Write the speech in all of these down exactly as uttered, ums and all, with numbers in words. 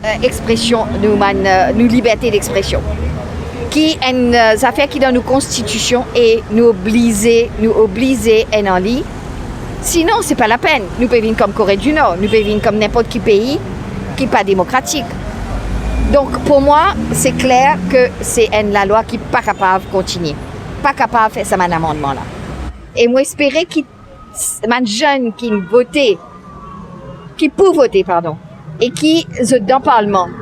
Eh, expresion, nou bann, eh, nou liberte d'expresion. Ki enn, eh, zafer ki dan nou konstitision e nou oblize, nou oblize enn ar li. Sinon, se pa lapenn. Nou pe vinn kom Kore di Nor, nou pe vinn kom ninport ki pei ki pa demokratik. Donk, pou mwa, se kler ke se enn lalwa ki pa kapav kontinie, pa kapav fer sa bann amannman la. E mo espere ki s-, bann zenn ki vote, ki pou vote, pardon, e ki zot dan parlman,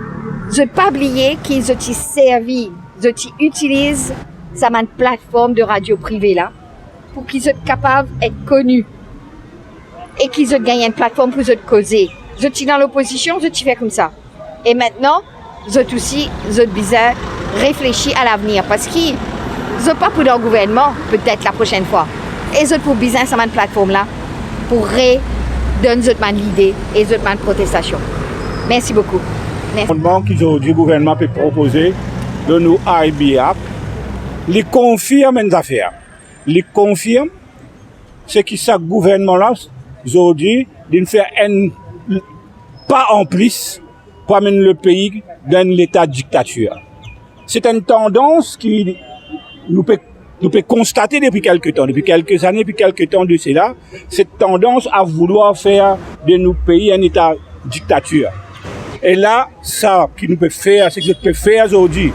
zot pa bliye ki zot ti servi, zot ti itiliz sa bann platform de radio prive la, pou ki zot kapav et koni, e ki zot gagn enn platform pou zot koze. Zot ti dan lopozision, zot ti fer koumsa. E mintnan, zot osi, zot bizin reflesi a lavenir, parski zot pa pou dan gouvernman, petet laprosenn fwa. E zot pou bizin sa bann platform la pou redonn zot bann lide e zot bann protestasion. Mersi boukou. Mersi. Amannman ki zordi gouvernman pe propoze dan nou I B Act, li konfirm enn zafer. Li konfirm seki sa gouvernman la, zordi, li fer enn pa anplis pou amenn lepei dan enn leta diktatir. Se enn tandans ki nou pe, nou pe konstate depi kelke tan, depi kelke zane, depi kelke tan de sela, se tandans a voulwar fer de nou pei enn leta diktatir. E la, sa ki nou pe fer, seki zot pe fer zordi,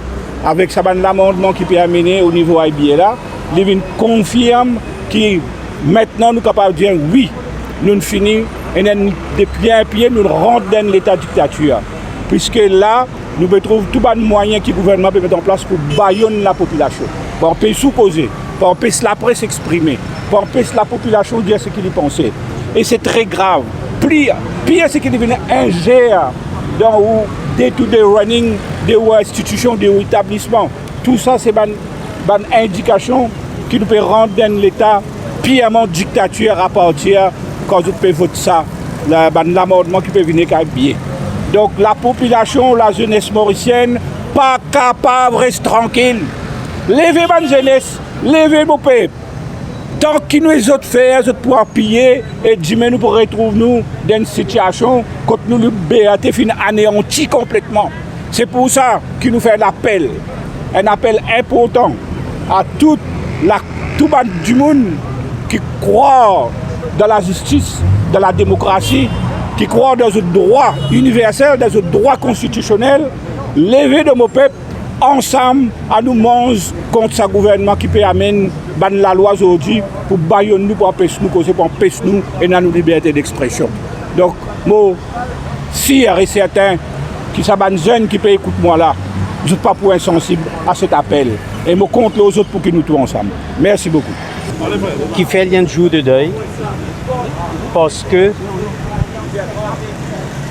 avek sa bann lamannman ki pe amene o nivo I B A la, li vinn konfirm ki mintnan nou kapav dir, wi, nou fini, e nou, de pie an pie, nou rant dan enn leta diktatir. Piske la, nou pe trouv tou bann mwayin ki gouvernman pe met an plas pou bayoun lapopilasion, pou anpes ou koze, pou anpes lapres exprime, pou anpes lapopilasion dir seki li panse. E se tre grav. Pli, pir seki li vinn inzer dan ou day to day running de ou institision, de ou etablisman. Tou sa se bann, bann indikasion ki nou pe rant dan enn leta pirman diktatir apartir kan zot pe vot sa, la, bann lamannman ki pe vini ek I B A. Donk, lapopilasion, lazenes morisienn pa kapav res trankil. Leve bann zenes, leve mo pep. Tan ki nou e zot fer, zot pou apiye, e dime nou pou retrouv nou dan enn sitiasion kot nou liberte finn aneanti konpletman. Se pou sa ki nou fer lapel, enn apel inportan a tout la, tou bann dimoun ki krwar dan lazistis, dan lademokrasi, ki krwar dan zot drwa iniversel, dan zot drwa konstitisionel, leve de mo pep, ansam, anou manz kont sa gouvernman ki pe amenn bann lalwa zordi pou bayoun nou, pou anpes nou koze, pou anpes nou ena nou liberte dexpresion. Donk, mo sir e sertin ki sa bann zenn ki pe ekout mwa la, zot pa pou insansib a set apel. E mo kont lor zot pou ki nou tou ansam. Mersi boukou. Kifer li enn zour de dey, parski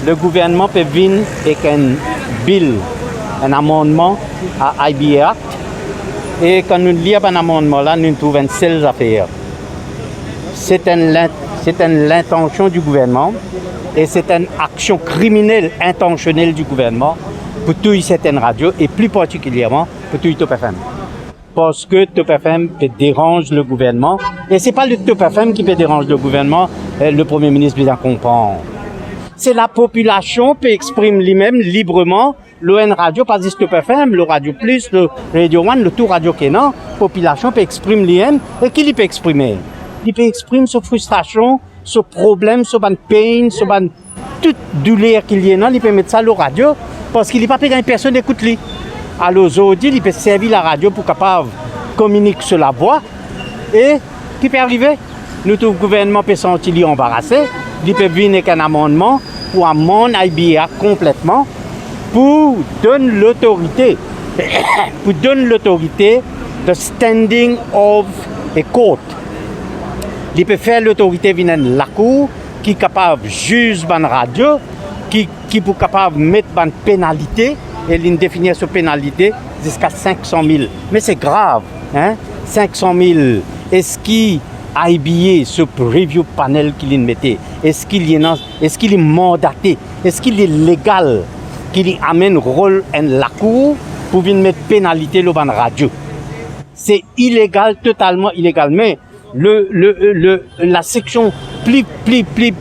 le gouvernman pe vinn ek enn bil, enn amannman a I B A Act, e kan nou lir bann amannman la, nou trouv enn sel zafer. Se enn lin-, se enn lintansion di gouvernman e se enn aksion kriminel intansionel di gouvernman pou touy sertenn radio e pli partikilierman pou touy Top F M. Parski Top F M pe deranz le gouvernman, e se pa le Top F M ki pe deranz le gouvernman, eh, le Premie Minis bizin konpran. Se lapopilasion pe exprim limem libreman lor enn radio, pa zis Top F M, lor Radio Plus, lor Radio One, lor tou radio ki ena, popilasion pe exprim limem, e ki li pe exprime? Li pe exprim so fristrasion, so problem, so bann pain, so bann tou douler ki li ena, li pe met sa lor radio, parski li pa pe gagn personn ekout li. Alor zordi, li pe servi laradio pou kapav kominik so lavwa, e ki pe arive? Nou trouv gouvernman pe santi li anbarase, li pe vinn ek enn amannman pou amann I B A konpletman, pou donn lotorite, pou donn lotorite the standing of a court. Li pe fer lotorite vinn enn lakour ki kapav ziz bann radio, ki, ki pou kapav met bann penalite, e linn definir so penalite ziska sink san mil. Me se grav, hein, sink san mil. Eski I B A, so review panel ki linn mete, eski li ena, eski li mandate, eski li legal ki li amenn rol enn lakour pou vinn met penalite lor bann radio? Se ilegal, totalman ilegal. Me le, le, le, la seksion pli, pli, pli,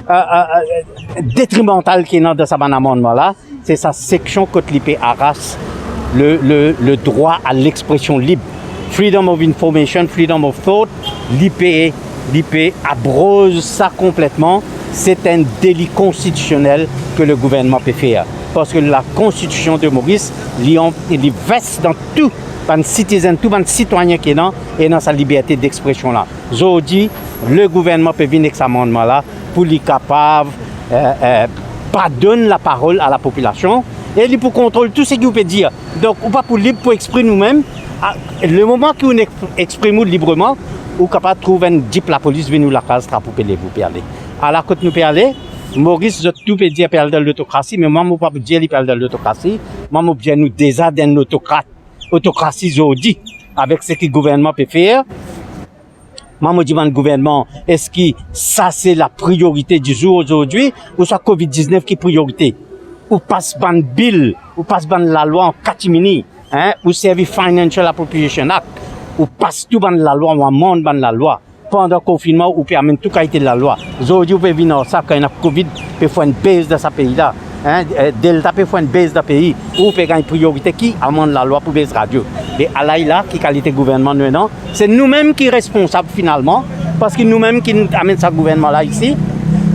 euh, euh, euh, detrimantal ki ena dan sa bann amannman la, Se sa seksion kot li pe aras le, le, le drwa a lexpresion lib. Freedom of information, freedom of thought, li pe, li pe abroz sa konpletman. Se enn deli konstitisionel ke le gouvernman pe fer. Parski la Konstitision de Moris, li an-, li ves dan tou bann sitizenn, tou bann sitwayin ki ena, ena sa liberte dexpresion la. Zordi, le gouvernman pe vinn ek sa amannman la pou li kapav, eh, eh, pa donn laparol a lapopilasion e li pou kontrol tou seki ou pe dir. Donk, ou pa pou lib pou exprim ou mem. A, le moman ki ou ex-, exprim ou libreman, ou kapav trouv enn dip lapolis vinn ou lakaz, trap ou pe lev, ou pe ale. Ala kot nou pe ale, Moris, zot tou pe dir pe al dan lotokrasi, me mwa, mo pa pou dir li pe al dan lotokrasi. Mwa, mo pou dir nou deza dan lotokrat, otokrasi zordi, avek seki gouvernman pe fer. Mwa, mo dimann gouvernman, eski sa se la priorite di zour zordi, ouswa covid diznef ki priorite? Ou pas bann bil, ou pas bann lalwa an katimini, hein, ou servi Financial Appropriation Act, ou pas tou bann lalwa, ou amann bann lalwa. Pandan konfinnman, ou pe amenn tou kalite lalwa. Zordi, ou pe vinn ar sa, kan ena covid, pe fer enn bes dan sa pei la. Hein, eh, Delta pe fer enn bes dan pei. Ou pe gagn priorite ki? Amann lalwa pou bes radio. Me alay la, ki kalite gouvernman nou ena? Se nou mem ki responsab finalman, parski nou mem ki amenn sa gouvernman la isi.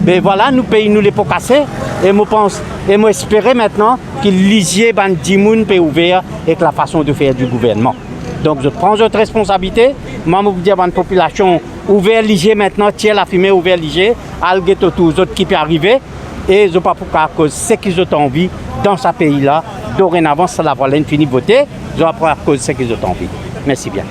Me vwala, nou pey nou lepo kase, e mo pans, e mo espere aster ki lizie bann dimoun pe ouver ek lafason de fer di gouvernman. Donk, zot pran zot responsabilite. Mwa, mo pou dir bann popilasion, ouver lizie aster, tir lafime, ouver lizie, al get otour zot ki pe arive, e zot pa pou kapav koz seki zot anvi dan sa pei la. Dorenavan, sa lavwa la inn fini vote, zot pa pou kapav koz seki zot anvi. Mersi bien.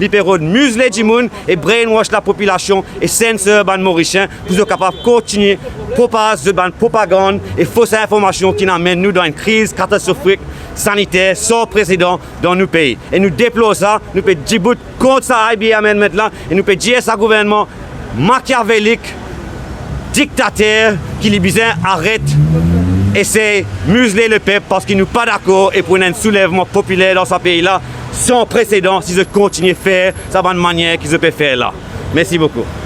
Li pe rod mizle dimoun e brainwash lapopilasion e censor bann Morisien pou zot kapav kontigne propaz zot bann propagann e fos informasion ki amenn nou dan enn kriz katastwofik saniter san presedan dan nou pei. E nou deplor sa, nou pe dibout kont sa I B amendment la, e nou pe dir sa gouvernman makiavelik, diktater, ki li bizin aret esey mizle lepep, parski nou pa dakor e pou ena enn soulevman popiler dan sa pei la san presedan si zot kontigne fer sa bann manier ki zot pe fer la. Mersi boukou.